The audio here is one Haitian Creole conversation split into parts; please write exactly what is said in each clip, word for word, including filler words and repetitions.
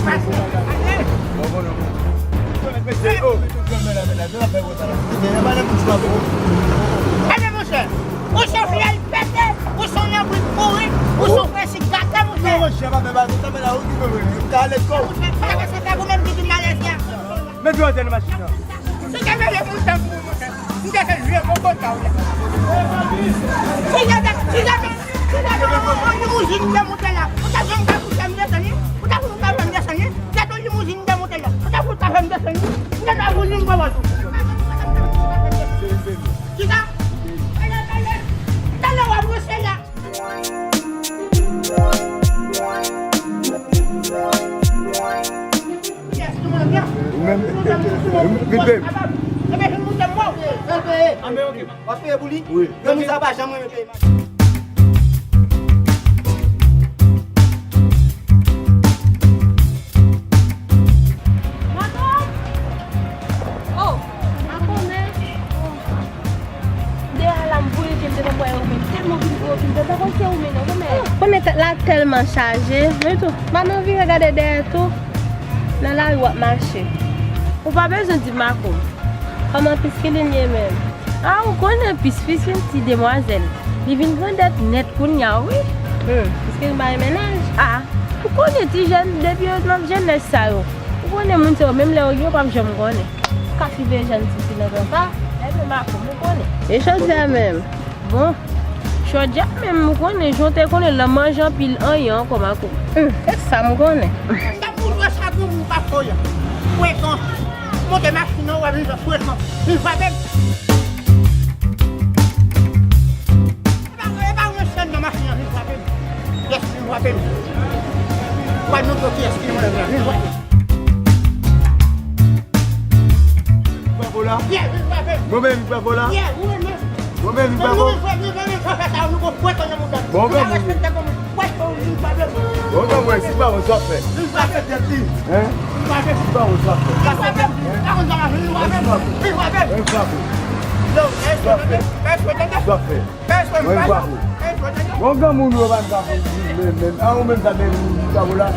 Pase. Gade, monchè. Ou se yon fiyèl pete, ou se yon nabrit pouri, ou se yon fresi gate, monchè. Non, monchè, pa fè bagay konsa, men la, ou ki fè mwen, ou ka ale kò. Monchè, pa fè sa, ou menm ki vin malèz la. Met dlo atè nan machin nan. Si te vle moun tankou ou, monchè, m te fè l vye koko ta w la. Si te, si te, si te, yon limouzin te moute la, ou ta janm ka fouke m desann li? Ou ta fouke m desann li? Si te yon limouzin te moute la, ou ta fouke m desann li? M te ta vouzin gwo vòt ou. Kisa? Talè w ap ranse la. Ou menm, vite. W ap peye pou li? Wi. Granmoun sa pa janm renmen peye machin. Madanm! Oh, madanm, men. Deyò a la, m voye je m te konn wè yo, men tèlman vin gwo, vin bèl, m pa konn si se ou menm non, men. Konnen tèt la tèlman chaje, men tou, m pa nan vire gade dèyè tou, nan lari w ap mache. Ou pa bezwen di m makout. Kòman Piskilin ye menm? A, ou konnen Pis, Pis yon ti demwazèl. Li vin grandèt nèt kounye a, wi. Hmm, Piskilin pa gen mennaj? A, ou konnen ti jèn, depi yo nan jennès sa yo. Ou konnen moun sa yo, menm lè yo gen, yo p ap janm konnen. Ka siveye jèn ti fi nan tan sa, e menm makout, ou konnen. E jodi a menm? Bon, jodi a menm, ou konnen, jan w te konnen, l ap manje anpil anyen ankò, makout. Hmm, se sa m konnen. Sa pou jwe sa pou ou pa fò ya. Frekan. Monte machin nan, w ap vin frekan. Vin frape m. E pa, e pa mwen sèl nan machin nan, vin frape m. Yes, vin frape m. W ap montre w kiyès ki mwen la, vin frape m. Vin frape w la? Yeah, vin frape m. Mwen menm vin frape w la? Yeah, ou menm. Mwen menm vin frape w. Bon, granmoun. Bon, granmoun, si pa wè sa w ap fè. Hein? Si pa wè sa w ap fè. Hein? Sa w ap fè. Sa w ap fè. Mwen frape w. Bon, granmoun, ou pa frape w menm, menm. A, ou menm sa, menm, ou frape w la.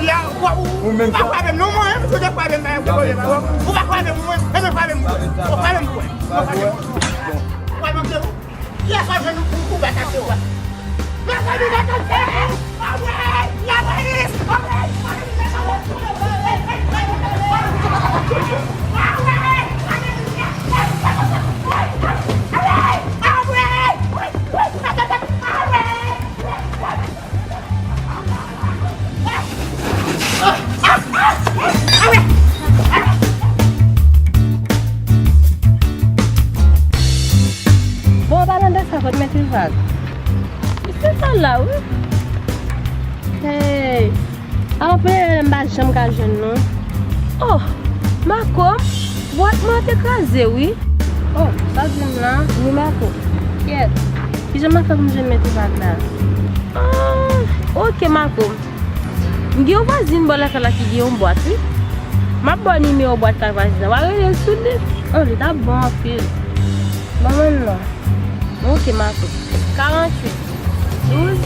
Ou menm sa. Ou pa frape m non, mwen, ou te frape m, ou pa frape m, mwen, ou frape m, ou frape m. Kiyès ap jwenn ou pou, pou bat ak yo a? Mezanmi, mezanmi, anmwey, lapolis, anmwey, Bon, an palan de sa, kot Mèt Vivag? Se sa la, wi. Hey, anpil m pa janm ka jwenn non. Oh, Makom, bwat mwen te kraze, wi. Oh, sa w di m la? Wi, Makom. Kiyès? Kijan m ap fè pou m jwenn Mèt Vivag la? Ah, ok, Makom. M gen yon vwazin bò lakay la ki gen yon bwat, wi. M ap ba w nimewo bwat kay vwazin nan. W a rele l sou li. Oh, li t ap bon anpil. Ban mwen l non. Ok, Makou. Karanntuit, douz,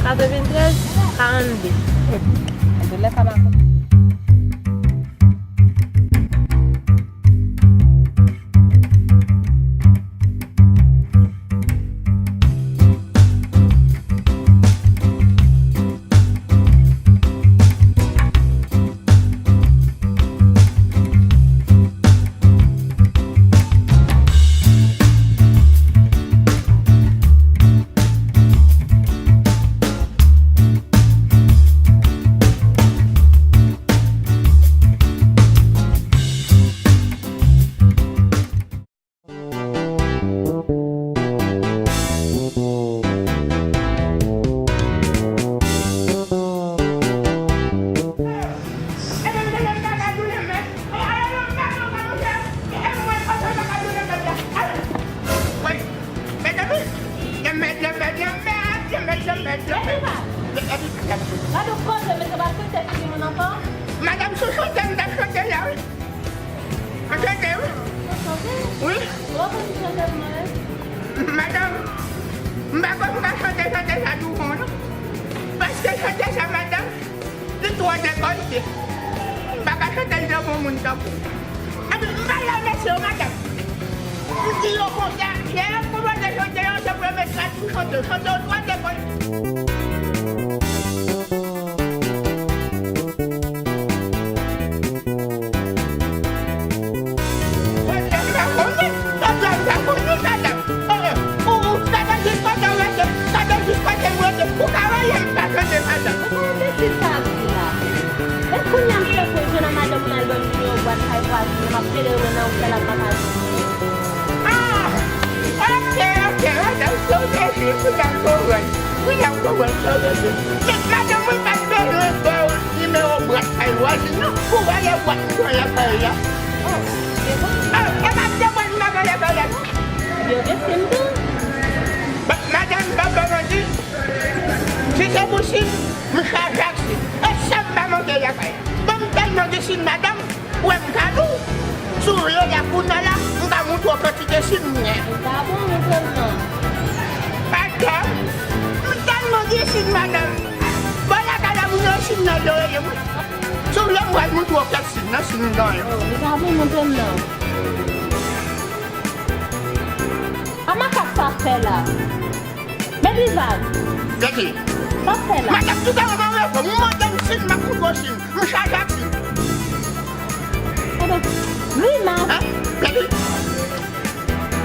katreventrèz, karannde. Enben, lè sa, Makou. Madanm, se chante m t ap chante la, wi. Anchante, wi. Anchante? Wi. Ou pa konn chante mwen? Madanm, m pa konn ka chante chante sa douvan, non. Paske chante sa, madanm, li twò dekolte. Pa ka chante l devan moun tankou. Epi, m pale a mesye yo, madanm. M di yo konsa, lè y ap konpoze chante yo, se pou yo met rad pou chante. Chante yo twa de pwen. Mwen, m pa konnen. Madanm, m pa konnen, madanm. Ou, ou, gade jis kote w rete, gade jis kote m rete. Ou ka wè m pa tande, madanm. Ou pa enbesil sa ap di la. E kounye a m fè pou jwenn nan madanm mwen al ban m nimewo bwat kay vwazen an, m ap plede rele nan wout la, l ap pa ka jwenn. Ah! Ok, ok, madanm, se w te jwe, kounye a m konprann. Kounye a m konprann sa w te jwe. Men madanm mwen pa t bezwen ba w nimewo bwat kay vwazen nan, pou w ale bwat mwen lakay la. Oh, e bon? Ah, e pa t de bwat mwen lakay la, non? Yo, èske m tou? Ba, madanm, m pa ba manti. Si se pou Chine, m chaje ak Chine. E sa m pa manke lakay la. Ban m tèlman gen Chine, madanm, ou wè m ka di w. Si w vle la kounye a la, m ka montre w kantite Chine m gen. Ou pa bon, montre m non. Madanm, m tèlman gen Chine, madanm. Bò lakay la, moun yo Chine nan yo rele mwen. Si w vle, m pral montre w kèk Chine nan, Chine m genyen. Oh, li pa bon, montre m non. A makak sa fè la? Baby Vag. Gade. Sa fè la? Madanm, tout a lè mwen reponn. Mwen mande m Chine, m ap montre w Chine. M chaje ak Chine. Ebe, Vilma. Hein? Gade.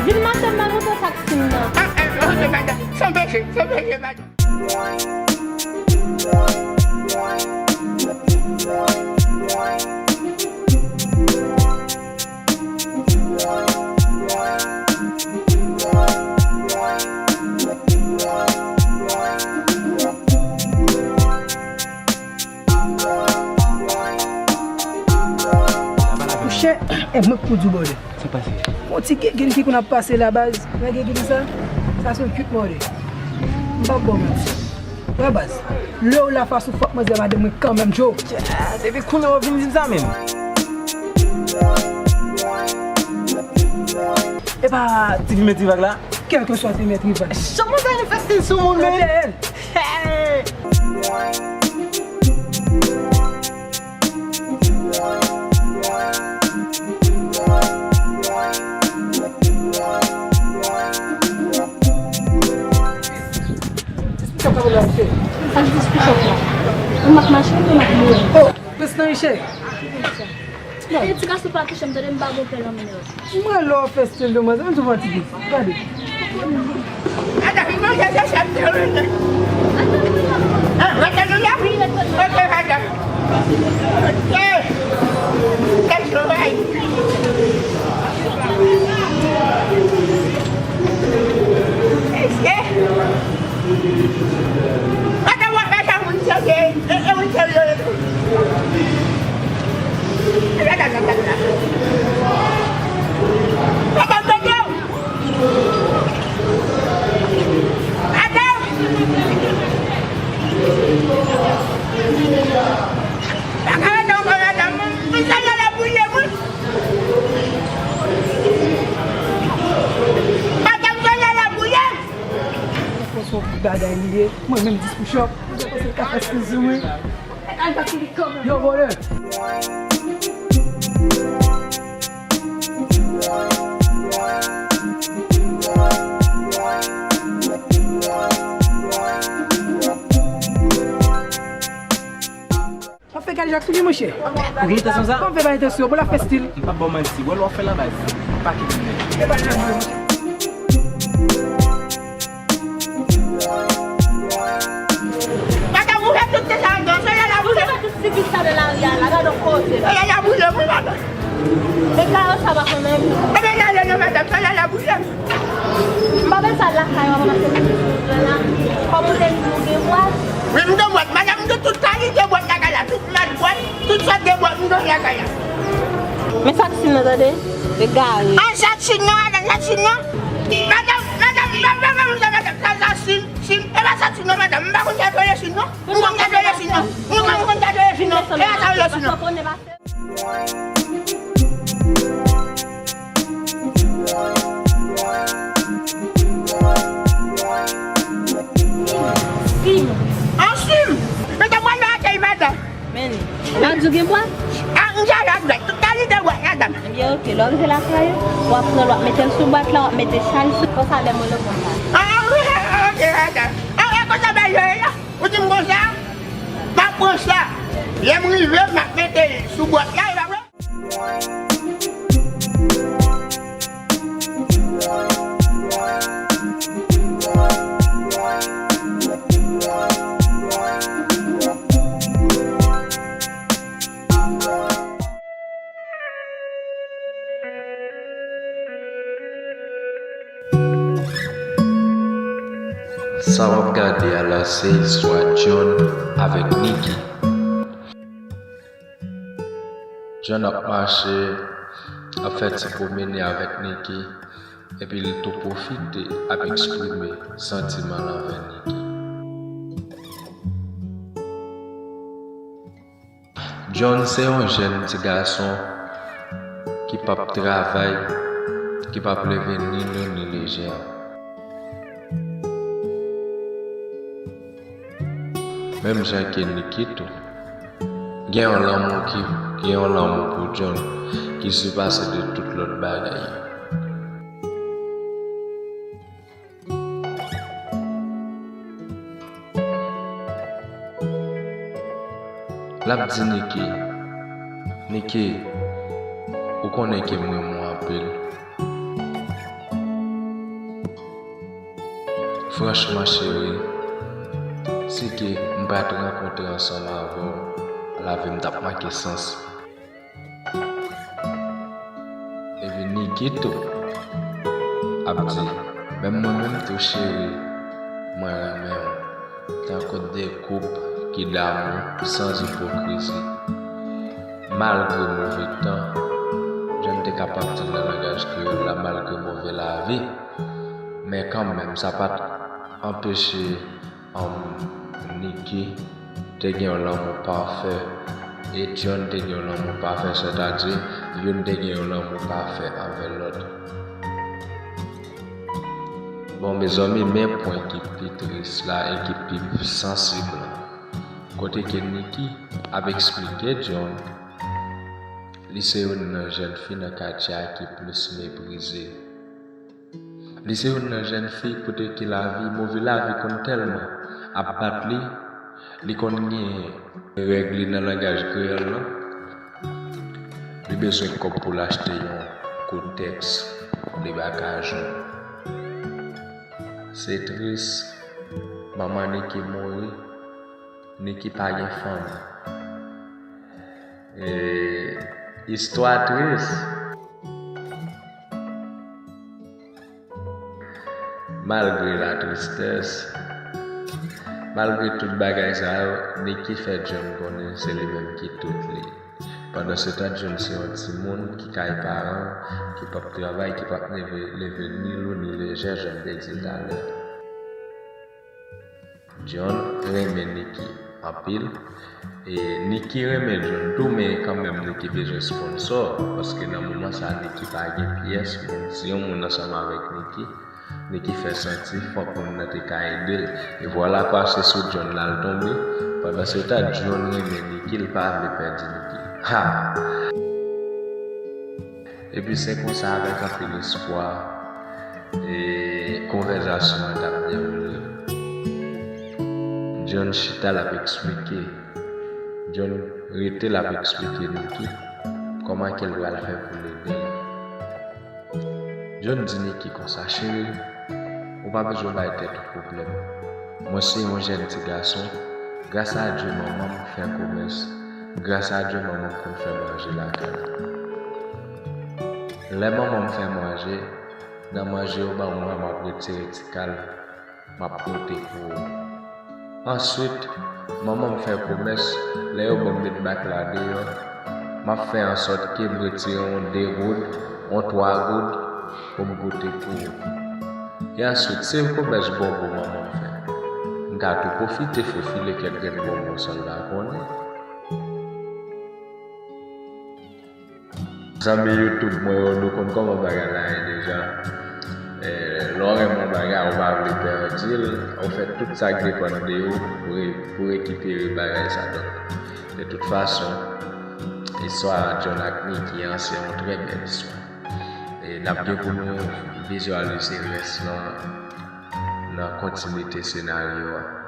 Vilma, se m ap montre w sa k Chine nan. Ah, eh, ok, madanm. San peche, san peche, madanm. Monchè, e mwen k pou di w, brother. Sa pase? Yon ti gigil ki konn ap pase la, baz. Wè gigil sa? Sa se yon cute, brother. M p ap ba w manti. Wè baz, lè w la fas ou fòk manzè madanm mwen kanmenm, Joe. Depi kounye a w ap vin di m sa menm. E pa ti Vilma, ti Vag la? Kèlkeswa ti Vilma, ti Vag. Jan manzè vin fè stil sou moun, men. Hey! Sa k dis push up la? Ou m ap mache, ou m ap mouri. Oh, Prezidan Richard. E ti gason pa touche m, tande m pa gon pè nan men yo. Mwen lè w fè stil demoiselle, mwen tou fatige. Gade. Madanm, mwen gen se chèf de rete. Ah, rete nou la? Ok, madanm. Ok. Let's go, right. Mesye. Madanm, w ap fè sa moun serye, e, e moun serye yo ye tou. Gade, gade, gade la. Madanm, gade. Madanm! Pa ka rete ankò, madanm. Mwen, mwen, mwen, mwen, mwen, mwen. Madanm, mwen, mwen, mwen, mwen. Fò se yon bagay li ye. Mwen menm dis push up. Mwen panse l ka fè stil sou mwen. Yo, vòlè. W ap fè kadejak sou li, monchè. Ou gen entansyon sa? W ap fè pa entansyon, bon, l ap fè stil. M p ap ba w manti, wè lè w ap fè la, baz. Pa kite m. E pa janm vre, monchè. Madanm, ou fè tout sa anndan, se lè la boule. Ou fè tout sipit sa nan lari a la, gade yon koze. Se lè la boule, wi, madanm. E karo sa pa konn anyen. E ben, gade non, madanm, se lè la boule. M pa bezwen al lakay ou, pase pou nou la. Kòm ou te di nou gen bwat. Wi, m gen bwat, madanm, m gen tout kalite bwat lakay la, tout mak bwat, tout sòt de bwat m gen lakay la. Men sa k Chine nan, tande? Egare. An, sa k Chine nan, madanm, sa k Chine nan. Madanm, madanm, madanm, madanm, madanm, sa, sa Chine, Chine. E pa sa k Chine nan, madanm, m pa konn sa k rele Chine, non. M konn sa k rele Chine, non. M konn, m konn sa k rele Chine, non. E pa sa k rele Chine, non. Sim. An sim. Men ta mwen nan akèy madanm. Men li. Madanm, ou gen bwat? Ah, m chaje ak dwèt. Tout kalite dwèt ladan. Ebyen, oke, lè w rive lakay ou, w ap pran l, w ap mete l sou bwat la, w ap mete chay sou, konsa lè mwen nan kòm la. Ah, wi, oke, oke. Ah, e konsa bagay yo ye la? Ou di m konsa? M ap pran sa. Lè m rive, m ap mete l sou bwat la, e pa vre? Sa w ap gade a la se istwa John avèk Nicky. John ap mache, ap fè ti pwomene avèk Nicky, epi l tou pwofite ap eksprime santiman l anvè Nicky. John se yon jèn ti gason ki p ap travay, ki p ap leve ni lou ni lejè. Menm jan ke Nicky tou, gen yon lanmou ki, gen yon lanmou pou John ki sipase de tout lòt bagay yo. L ap di Nicky, Nicky, ou konnen ke m renmen w anpil. Franchman, cheri, si ke m pa t rankontre ansanm avè w, lavi m t ap manke sans. Epi Nicky tou ap di, menm mwen menm tou cheri, mwen renmen w. Tankou de koup ki damou, san ipokrizi. Malgre move tan, jan m te kapab di l nan langaj kreyòl la, malgre move lavi, men kanmenm, sa pa t anpeche Nicky te gen yon lanmou pafè, e John te gen yon lanmou pafè, sètadi youn te gen yon lanmou pafè anvè lòt. Bon, mezanmi, men pwen ki pi tris la e ki pi sansib la. Kote ke Nicky ap eksplike John, li se youn nan jèn fi nan katye a ki plis meprize. Li se youn nan jèn fi kote ke lavi, move lavi konn tèlman ap bat li, li konn gen règ li nan langaj kreyòl lan. Li bezwen kòb pou l achte yon kotèks, li pa ka jwenn. Se tris, manman Nicky mouri, Nicky pa gen fanmi. E, istwa tris. Malgre la tristès, malgre tout bagay sa yo, Nicky fè John konnen se li menm ki tout li. Pandansetan, John se yon timoun ki kay paran, ki p ap travay, ki p ap leve, leve ni lou ni lejè, jan m te di l talè. John renmen Nicky anpil. E Nicky renmen John tou, men kanmenm Nicky bezwen sponsò, paske nan moman sa a Nicky pa gen pyès moun. Si yon moun ansanm avèk Nicky, Nicky fè santi fòk moun nan te ka ede l. E vwala kwa se sou John l al tonbe. Pandansetan, John renmen Nicky, l pa vle pèdi Nicky. Ha! Epi se konsa, avèk anpil espwa, e konvèsasyon an t ap dewoule. John chita, l ap eksplike. John rete, l ap eksplike Nicky kòman ke l pral fè pou l ede l. John di Nicky konsa, cheri, ou pa bezwen bay tèt ou pwoblèm. Mwen se yon jèn ti gason. Gras a Dye, manman m fè komès. Gras a Dye, manman m konn fè manje lakay. Lè manman m fè manje, nan manje yo ban mwen an, m ap retire ti kal, m ap pote pou ou. Answit, manman m fè komès, lè yo ban m met bak la deyò, m ap fè ansòt ke m retire yon de goud, yon twa goud, pou m pote pou ou. E answit, se komès bonbon manman m fè. M ka tou pwofite fofile kèk grenn bonbon san l pa konnen. Zanmi YouTube mwen yo, nou konn kòman bagay la ye deja. Eh, lè w renmen yon bagay, ou pa vle pèdi l, ou fè tout sa k depann de ou pou re-, pou rekipere bagay sa. Donk, de tout fason, Istwa John ak Nikki an se yon trè bèl istwa. E n ap gen pou nou vizyalize rès lan nan kontinite senaryo a.